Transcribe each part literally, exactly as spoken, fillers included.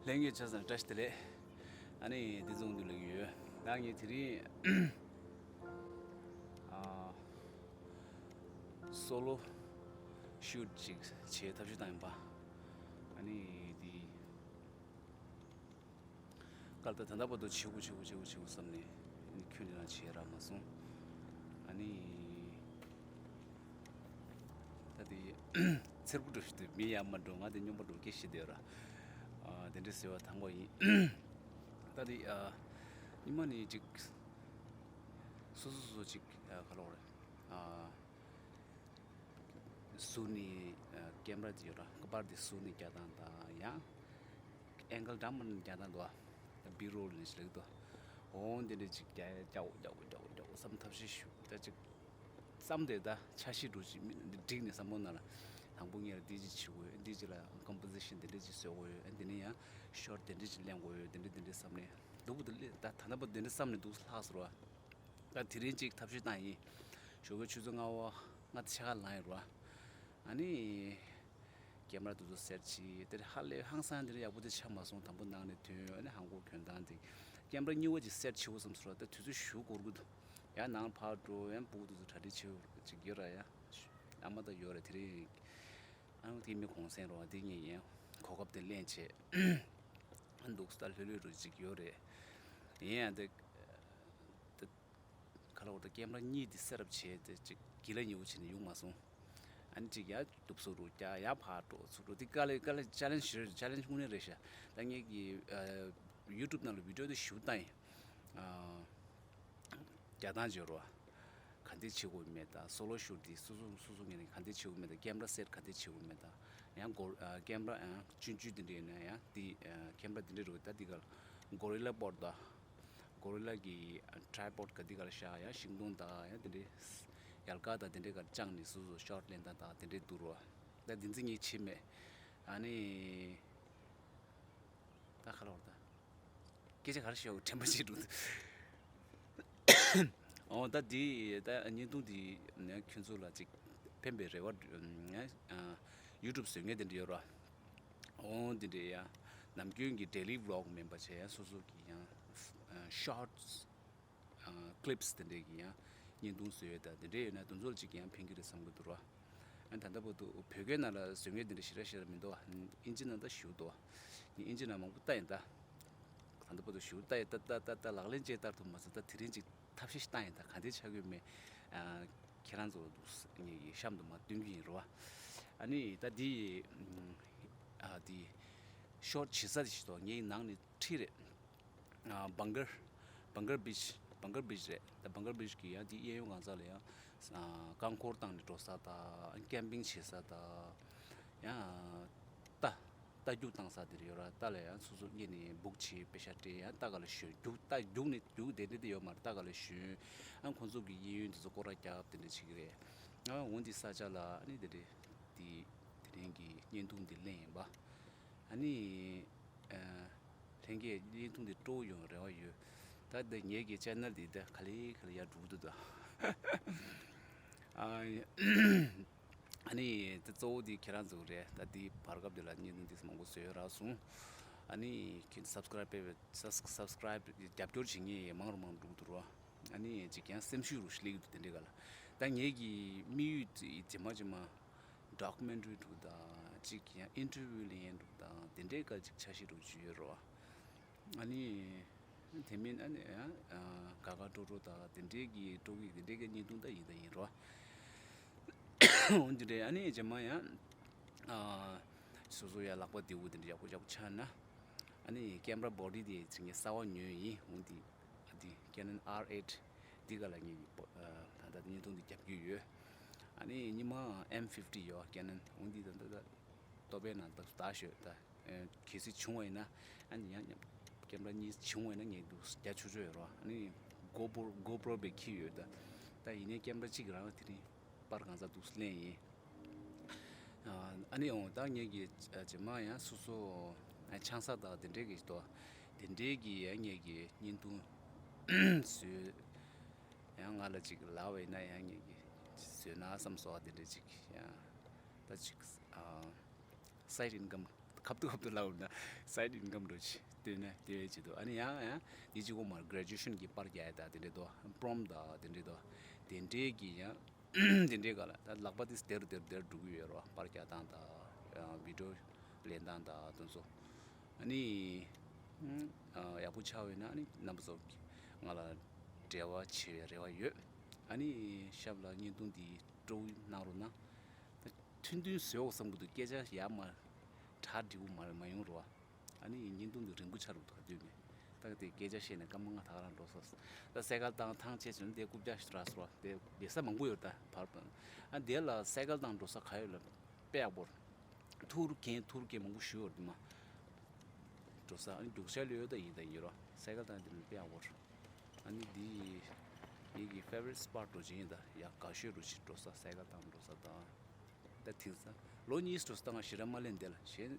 ལྷན་རྒྱས་ཆ་ཚང་བཀྲ་ཤིས་བདེ་ལེགས། ཨ་ནི་འདི་ཚོ་འདི་ལ་ཡོད། ད་ངས་དེ་རིང་ཨ་སོ་ལོ་ཤུ་ཊི་ཅིག་བྱེད་ཐབས་ཤེས་བཏང་ཡིན་པ། ཨ་ནི་འདི་སྐབས་ད་ད་ལྟ་བར་དུ་བྱེད་དགོས་བྱེད་དགོས་བྱེད་དགོས་བྱེད་དགོས་བསམ་ནས་ཨ་ནི་ཁྱོན་ནས་རང་བྱེད་རག་མ་སོང་། ཨ་ནི། ད་དེ་ཚེར་པོ་འགྲོ་ཞིག་འདུག་མི་ཡར་མར་འགྲོ། ང་དེ་སྨྱོན་པ་འགྲོ་སྐད་ཤེས་བསྡད་ར། ཨ་དེ་འདྲའི་ཟེར་བ་དང་པོ་ཡིན། ད་དེ་ཨ་ཉི་མ་ནས་ཅིག་སོ་སོ་སོ་ཅིག་ཨ་ག་ལོག་རེད། ཨ་ཟུར་ནས་ཨ་ཀེམ་ར་དེ་ཡོད་ར། ཀ་པར་དེ་ཟུར་ནས་རྒྱག་སྟངས་དང་ཡང་ཨེང་གལ་འདྲ་མིན་རྒྱག་སྟངས་འདུག་ཨ། བི་རོལ་ནས་ཞིག་ལེགས་འདུག་འོ་འདི་འདྲ་ཅིག་རྒྱག་རྒྱག་རྒྱག་རྒྱག་རྒྱག་བསམ་ཐབས་ཤེས་ཞུ། ད་ཅིག་བསམ་དེ་ད་འཆར་གཞི་འདྲ་ཅིག་མི་འདི་བསྒྲིགས་ནས་བསམ་བློ་ནང་ལ་དང་པོ་ངས་ལ་འདི་ཅིག་བྱེད་དགོས། འདི་ཅིག་ལ་ཀོམ་པོ་ཟི་ཤན་འདི་འདྲ་ཅིག་བཟོ་དགོས། ཨ་འདི་ནས་ཡང་ཤོ་ཊི་འདི་འདྲ་ཅིག་ལེན་དགོས། འདི་འདྲ་འདི་འདྲ་བསམ་ནས་སྡུག་པོ་འདུག་ལེ། ད་ད་ལྟ་བར་འདི་འདྲ་བསམ་ནས་འདུག་ལྷག་སོང་ར། ད་དེ་རིང་ཅིག་ཐབས་ཤེས་བཏང་ཡིན། ཞོགས་ཀའི་ཆུ་ཚོད་ལྔ་པ་ལྔ་དང་ཕྱེད་ཀ་ལངས་ཡོད་ར། ཨ་ནི་ཀེམ་ར་དེ་ཚོ་སེ་ཊི་བྱས། དེ་ཧ་ལས་ཧང་སང་དེ་འདྲ་ཡག་པོ་དེ་ཆགས་མ་སོང་། དང་པོ་ནང་ནས་ཐོན། ཨ་ནི་ཧང་གོ་གྱོན་སྟངས་དེ། ཀེམ་ར་གཉིས་པ་ཅིག་སེ་ཊི་བྱེད་དགོས་བསམ་སོང་ར། ད་དུས་ཚོད་ཞེ་པོ་འགོར་གི་འདུག་ཡང་ནང་ཕར་འགྲོ། ཡང་སྤུ་གུ་དེ་ཚོ་གྲ་སྒྲིག་བྱེད་དགོས་ཅིག་ཡོད་ར། ཡ་ཨ་མ་ད་ཡོད་རེད། དེ་རིང་ཨ་ནི་དེ་མི་གུང་སེང་རེད་པ། དེ་ངས་ཡང་གོ་སྐབས་དེ་ལེན་བྱས་འདུག་ད་ལྷོད་ལྷོད་རུ་ཅིག་ཡོད་རེད། ཡིན་ཡང་དེ་ད་ག་ལ་བར་དུ་ཀེམ་ར་གཉིས་དེ་སེ་ཊི་ཨབ་བྱས་ཏེ་ཅིག་གི་ལ་ཉེ་བོ་བྱས་ནས་ཡོང་མ་སོང་། ཨ་ནི་ཅིག་ཡར་འདུག་སེ་རུ་རྒྱག་ཡར་ཕར་འགྲོ་ཚུར་འགྲོ་དེ་དཀའ་ལས་དཀའ་ལས་ཅལ་ལེན་ཇི་ཞིག་རེད། ཅལ་ལེན་ཇི་དངོས་གནས་རེད་ཤག་ད་ངས་ཀྱི་ཡུ་ཊུབ་ནང་ལ་བི་ཌི་ཡོ་དེ་ཞུ་བཏང་ཡིན། རྒྱག་སྟངས་བརྗོད་རོགས། ག་འདྲ་བྱེད་དགོས་མེད་དང་། སོ་ལོ་ཤུ་ཊི་དེ་སོ་སོ་སོ་སོ་ངོས་ནས་ག་འདྲ་བྱེད་དགོས་མེད་དང་། ཀེམ་ར་སེ་ཊི་ག་འདྲ་བྱེད་དགོས་མེད་དང་། ཡང་གོ་ཀེམ་ར་ཡང་ཆུང་ཆུང་དེ་འདྲ་ཡིན་ན་ཡང་དེ་ཀེམ་ར་དེ་འདྲ་རུ་ད་དེ་ག་ལ་གོ་རི་ལ་པོཌ་དང་། གོ་རི་ལ་གི་ཊ་རའི་པོཌ་ག་དེ་ག་ལ་བཞག་ཡང་ཤིང་སྡོང་དང་ཡང་དེ་འདྲའི་ཡལ་ག་དང་དེ་འདྲའི་ག་ལ་བཅངས་ནས་སོ་སོ་ཤོ་ཊི་ལེན་སྟངས་དང་དེ་འདྲའི་འདུག་རོ། ད་དེ་ཚོ་ངས་བྱས་མེད། ཨ་ནི་ད་ག་ལ་བར་ད། སྐད་ཆ་ག་རེ་བཤད་དགོས་དྲན་པ་བརྗེད་འགྲོ་འདུག་ཨོ་ད་འདི་ད་བརྙན་ཐུང་འདི་ནས་ཁྱོད་ཚོ་ལ་ཅིག་ཕན་པའི་རེ་བ། ཡུ་ཊུབ་བཟོ་མཁན་དེ་འདྲ་ཡོད་ར། ཨོ་འདི་འདྲ་ཡ་ནམ་རྒྱུན་གྱི་ཌེ་ལི་བི་ལོག་མིན་པ་བྱས་ཡ་སོ་སོ་གི་ཡང་ཤོ་ཊི་ཀི་ལིབ་སི་དེ་འདྲའི་གི་ཡང་བརྙན་ཐུང་བཟོ་ཡས་དང་དེ་འདྲའི་ཡོད་ན་དེ་ཚོ་ལ་ཅིག་ཡང་ཕན་གི་རེད་བསམ་གི་འདུག་ར། ཨ་ད་ལྟ་བར་དུ་བོད་སྐད་ནང་ལ་བཟོ་མཁན་དེ་འདྲ་ཞེ་དྲག་ཞེ་དྲག་མི་འདུག་བ། ཨིན་ཇི་ནང་ད་ཞུ་འདུག་བ། ཨིན་ཇི་ནང་མང་པོ་ལྟ་ཡིན་ད། ད་ལྟ་བར་དུ་ཞུ་ལྟ་ཡིན་ད་ལྟ་ལྟ་ལྟ་ལག་ལེན་ཅིག་བསྟར་ཐུབ་མ་སོང་། ད་དེ་རིང་ཅིག་ཐབས་ཤེས་བཏང་ཡིན་ད། ག་འདྲ་ཆགས་ཀྱི་ཡོད་མེད་ཨ་ཁྱེད་རང་ཚོ་ངེད་ཀྱི་གཤམ་དུ་མར་སྟོན་གྱི་ཡིན་རོ། ཨ་ནི་ད་འདི་ཨ་འདི་ཤོ་ཊི་བྱེད་ས་དེ་ཞིག་འདུག་ངའི་ནང་ནས་ཁྲིད་རེད། ཨ་བང་གར་ བང་གར་བིཆ། བང་གར་བིཆ་རེད། ད་བང་གར་བིཆ་གི་ཡང་དེ་གཡས་གཡོན་གང་ས་ལ་ཡང་ཨ་རྐང་འཁོར་བཏང་ནས་འགྲོ་ས་དང་ཀེམ་པིང་བྱེད་ས་དང་། ཡང་རྟ་རྟ་རྒྱུག་བཏང་ས་དེ་རེད་ཡོད་ར། རྟ་ལ་ཡང་སོ་སོ་གཉེར་ནས་སྦུག་བྱས་པེ་ཤ་སྤྲད། ཡང་རྟ་ག་ལ་ཞོན། རྒྱུག་རྟ་རྒྱུག་ནས་རྒྱུག་དེ་འདྲ་དེ་ཡོད་མ་རེད། རྟ་ག་ལ་ཞོན། ཨ་ཁོང་ཚོ་གི་གཡས་གཡོན་དེ་ཚོ་སྐོར་ར་རྒྱག་དེ་འདྲ་བྱེད་ཀྱི་རེད། ཨ་འོན་ཏེ་ས་ཆ་ལ་ཨ་ནི་དེ་རེད། དེ་དེ་རིང་གི་བརྙན་ཐུང་འདི་ལེན་ཡིན་པ། ཨ་ནི། ཨ། ལྷན་རྒྱས་བརྙན་ཐུང་འདི་སྤྲོ་བོ་ཡོང་རེ་བ་ཡོད། ད་ལྟ་ངེད་ཀྱི་ཆེ་ནལ་འདི་ད་ག་ལེ་ག་ལེ་ཡར་འགྲོ་གི་འདུག་ད། ཨ། ཨ་ནི་དེ་གཙོ་བོ་འདི་ཁྱེད་རང་ཚོ་རེད། ད་འདི་བར་སྐབས་འདི་ལ་བརྙན་ཐུང་འདི་མང་པོ་བཟོས་ཡོད་རག་སོང་། ཨ་ནི་ཁྱེད་སབ་སི་ཀ་རབ་སབ་སི་ཀ་རབ་རྒྱབ་སྐྱོར་བྱེད་མཁན་ཡང་མང་རུ་མང་རུ་འགྲོ་གི་འདུག་ར། ཨ་ནི་ཅིག་ཀྱང་སེམས་ཤུགས་རུ་སླེབས་ཀྱི་འདུག་དེ་འདྲའི་ག་ལ། ད་ངེད་ཀྱི་དམིགས་ཡུལ་དེ་རྗེས་མ་རྗེས་མ་ཌོ་ཀུ་མེན་ཊ་རི་འདྲ་པོ་དང་ཅིག་ཡང་ཨིན་ཊར་བིའུ་ལེན་ཡས་འདྲ་པོ་དང་དེ་འདྲའི་སྐད་ཅིག་འཆར་གཞི་འདྲ་པོ་ཅིག་ཡོད་རེད་བ། ཨ་ནི་དེ་མིན་ཨ་ནི་ཡང་དགའ་དགའ་སྤྲོ་སྤྲོ་དང་དེ་འདྲའི་གི་སྤྲོ་གི་དེ་འདྲའི་གི་བརྙན་ཐུང་ད་ཡིན་ད་ཡིན་རེད་བ། འོན་ཏེ་རེད། ཨ་ནི་རྗེས་མ་ཡང་ཨ་སོ་སོ་ཡང་ལག་པ་བདེ་པོ་དེ་འདྲ་ཡག་པོ་ཡག་པོ་ཆགས་ན། ཨ་ནི་ཀེམ་ར་བོ་ཌི་དེ་ཚིག་ངས་གསར་པ་ཉོས་ཡིན། འོན་ཏེ། ཨ་འདི་Canon R eight འདི་ག་ལ་ངས་ཀྱི་པོ་ཨ་ད་ལྟ་བརྙན་ཐུང་འདི་རྒྱབ་ཀྱི་ཡོད། ཨ་ནི་ཉི་མ་M fifty ཡོད་Canon། འོན་ཏེ་ད་ལྟ་ད་ལྟོ་པའི་ནང་ད་ད་ཤོད་ད། ཨ་གལ་སྲིད་བྱུང་བ་ཡིན་ན། ཨ་ནི་ཡང་ཀེམ་ར་གཉིས་བྱུང་བ་ཡིན་ན་ངས་འདུག་རྒྱ་ཆུ་ཆུ་ཡོད་རོ། ཨ་ནི་གོ་པོ་གོ་པོ་རོ་བེ་ཁྱི་ཡོད་ད། ད་ཡིན་ནའི་ཀེམ་ར་གཅིག་རང་དེ་རིང་པར་གང་ས་འདུག་ལེན་ཡིན། ཨ་ནི་འོ་ད་ངེད་ཀྱི་རྗེས་མ་ཡང་སོ་སོ་ཆང་ས་དང་དེ་འདྲའི་གི་དོ། དེ་འདྲའི་གི་ཡང་ངེད་ཀྱི་བརྙན་ཐུང་བཟོས། ཡང་ང་ལ་ཅིག་ལབ་པ་ཡིན་ན་ཡང་ངེད་ཀྱི་བཟོས་ན་བསམ་སོང་། དེ་འདྲའི་ཅིག་ཡང་ད་ཅིག་ཨ་སའིཌ་ཨིན་ཀམ་ཁབ་ཏུ་ཁབ་ཏུ་ལབ་ན་སའིཌ་ཨིན་ཀམ་འདྲ་ཅིག་བཏོན་ན་བཏོན་ཡས་ཅིག་འདུག་ཨ་ནི་ཡང་ཡང་དེ་ཅིག་འོ་མར་གྷི་རེ་ཇུ་ཨེ་ཤན་གྱི་པར་རྒྱག་ཡས་དང་དེ་འདྲའི་དོ། པྲོམ་དང་དེ་འདྲའི་དོ། དེ་འདྲའི་གི་ཡང་དེ་འདྲའི་སྒང་ལ་ད་ལག་པ་དེ་སྡེར་སྡེར་སྡེར་འགྲོ་གི་ཡོད་རོ། པར་རྒྱག་སྟངས་དང་བི་ཌི་ཡོ་ལེན་སྟངས་དང་དེ་ཚོ། ཨ་ནི་ཨ་ཡག་པོ་ཆགས་པ་ཡིན་ན་ཨ་ནི་རྣམ་པ་ཚོ་ང་ལ་འབྲེལ་བ་བྱེད་པའི་རེ་བ་ཡོད། ཨ་ནི་ཞབས་ལ་བརྙན་ཐུང་འདི་སྤྲོ་བོ་གནང་རོགས་གནང་། ད་ཐུང་ཐུང་བཟོས་འོ་བསམ་གི་འདུག་སྐད་ཆ་ཡར་མར་གྲ་འགྲིག་པོ་མ་མ་ཡོང་རོ། ཨ་ནི་བརྙན་ཐུང་འདི་རིང་པོ་ཆགས་འགྲོ་གི་འདུག་ག་དུས་མེད། ད་དེ་སྐད་ཆ་བཤད་ནས་སྐར་མ་ལྔ་ད་ག་རང་འགྲོ་སོང་། ད་སའི་ཀལ་བཏང་ཐང་ཆད་སོང་། དེ་རྐུབ་བཀྱག་རག་སོང་། དེ་བསྡད་ས་མང་པོ་ཡོད། ད་བར་ཨ་དེ་ལ་སའི་ཀལ་བཏང་འགྲོ་ས་ག་ཡོད་ལ་དཔེ་ཡག་པོ་རེད། ཐུར་གན་ཐུར་གན་མང་པོ་ཞུ་ཡོད་རེད་མ། འགྲོ་ས་ཨ་ནི་རྒྱུག་ཤར་ལ་ཡོད། ད་ཡིན་ད་ཡིན་རོ། སའི་ཀལ་བཏང་དེ་ལ་དཔེ་ཡག་པོ་རེད། ཨ་ནི་འདི་ངེད་ཀྱི་ཕེ་ཝ་རིཊ་སི་པོཊ་འགྲོ་ཆེན་ཡིན། ད་ཡག་དགའ་ཤོས་འགྲོ་ཆེན་འགྲོ་ས་སའི་ཀལ་བཏང་འགྲོ་ས་དང་། ད་དེང་སང་ལོ་གཉིས་འགྲོ་ས་ད་ང་ཞེ་དྲག་མ་ལེན་དེ་ལ་གཞན།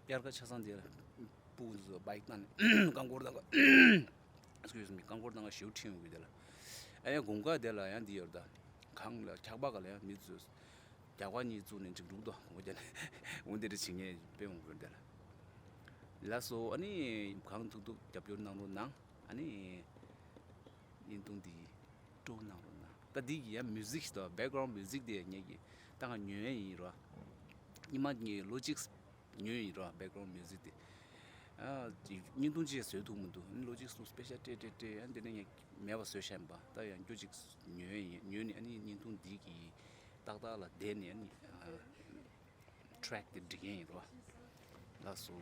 དབྱར་ཁ་ཆ་ཚང་དེ་ལ་སྤུ་གུ་ཚོ་བྷའིཀ་བཏང་ནས་རྐང་འཁོར་དང་ག་Excuse me། རྐང་འཁོར་དང་ག་ཞེའུ་ཁྲིད་ཡོང་གི་དེ་ལ། ཨ་ཡ་དགོང་ཁ་དེ་ལ་ཡང་འདི་ཡོད་ད། གང་ལ་འཁྱག་པ་ག་ལ་ཡང་མི་ཚོས་རྒྱག་པ་གཉིས་བཙུགས་ནས་འཇིགས་འདུག་ཏོ། དགོང་དེ་ལ་འོན་དེ་འདྲ་བྱེད་མཁན་དཔེ་མང་པོ་ཡོད་དེ་ལ། ལགས་སོ། ཨ་ནི་གང་ཐུབ་ཐུབ་རྒྱབ་སྐྱོར་གནང་རོགས་གནང་། ཨ་ནི་བརྙན་ཐུང་འདི་སྤྲོ་གནང་རོགས་གནང་། ད་འདི་གི་ཡང་མིའུ་ཟིག་ཞིག་དང་བྷེག་གྷ་རའུན་མིའུ་ཟིག་དེ་ངེད་ཀྱི་ད་ང་ཉོ་ཡས་ཡིན་རོ། སྔོན་མ་ངས་ལོ་གཅིག་ཉོས་ཡིན་རོ། བྷེག་གྷ་རའུན་མིའུ་ཟིག་དེ། ཨ་བརྙན་ཐུང་ཅིག་བཟོས་ཐུབ་མི་འདུག་ཨ་ནི་ལོ་གཅིག་སོང་སྤེ་ཤལ་སྤྲད་སྤྲད་སྤྲད། ཨ་ནི་དེ་ནས་ངས་མེད་པ་བཟོས་བཞག་ཡིན་པ། ད་ཡང་བསྐྱར་ཅིག་ཉོས་ཡིན། ཉོས་ནས་ཨ་ནི་བརྙན་ཐུང་འདི་གི་ཏག་ཏག་ལ་བསྡད་ནས་ཨ་ནི་ཨ་ཊེག་དེ་སྒྲིག་མཁན་ཡིན་རོ། ལགས་སོ།